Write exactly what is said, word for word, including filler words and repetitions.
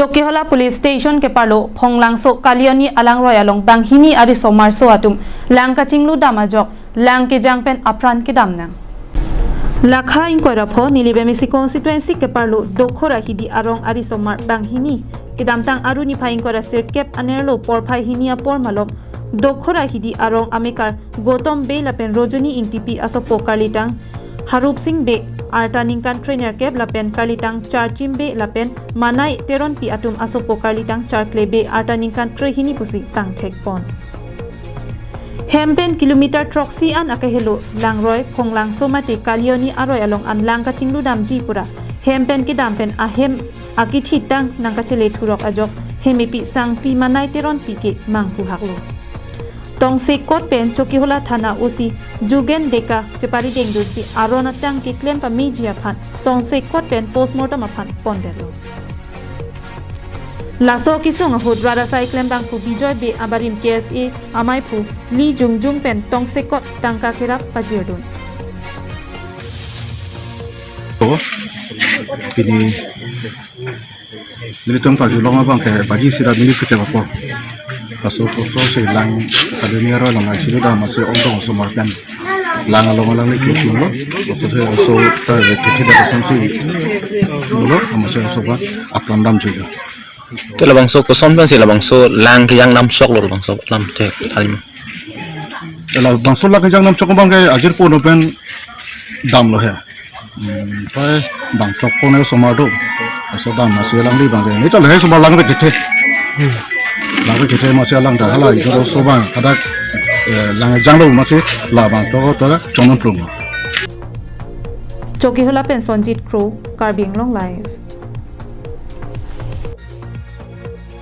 Chokihola Police Station keparlo Phonglangso Kalioni alangroi along banghini arisomar aso atum lang kachingludam ajok lang kejang pen apran kedam nang. Lakha ingkoi ra pho Nilip M A C constituency keparlo Dokhora Hidi arong arisomar banghini kedamtang Aru niphai ingkoi ra sirkep anerlo porphai hini apor malom Dokhora Hidi arong amekar Gotom Bey lapen Rojoni Ingtipi asopo karlitang Harup Sing Bey arta ningkan krenerkep lapen karlitang Charchim Bey lapen Manai Teronpi atum asopo karlitang Charkle Bey arta ningkan krehini pusi tangthek pon. Hem pen kilometer throksi an akehelo langroi Phonglangso mate Kalioni aroi along an lang kachingludamji pura hem pen kedam pen ahem akithitang nangkachele thurok ajok hemepi sangpi Manai Teronpi ke manghu haklo. Tongsekot pen Chokihola Thana O C Jugen Deka chepari dengdunsi aron atang keklem pameji aphan tongsekot pen postmortem aphan pondetlo. Laso kesung ahut rat asai klembangphu Bijoy Bey abarim K S A amaiphu Li Jungjung pen tongsekot tangka kerap pajirdun. Pini nelitum karjulong abang ke baji sira minit kete apor. Laso koso se lang Kalioni aroi along aisi dam amatsi ongdong osomar pen lang along alang ni kuchung lo. Laso se oso ta kete da kosonsi lo amatsi oso ba apran dam juga. Te labangso koson pensi labangso lang kejang dam choklo labangso lam te alim. Labangso lang kejang dam chok abang ke ajir pono pen damlo he. Hmm, pai bang chok pono osomar do. Oso dam amatsi alangli abang ke. Ni to le osomar lang ke kete. Lang ke kete amatsi alang da hala ito oso abang kadak, eh, lang janglo amatsi labang chok to chongnang plung. Chokihola pen Sonjit Kro, Karbi Anglong Live.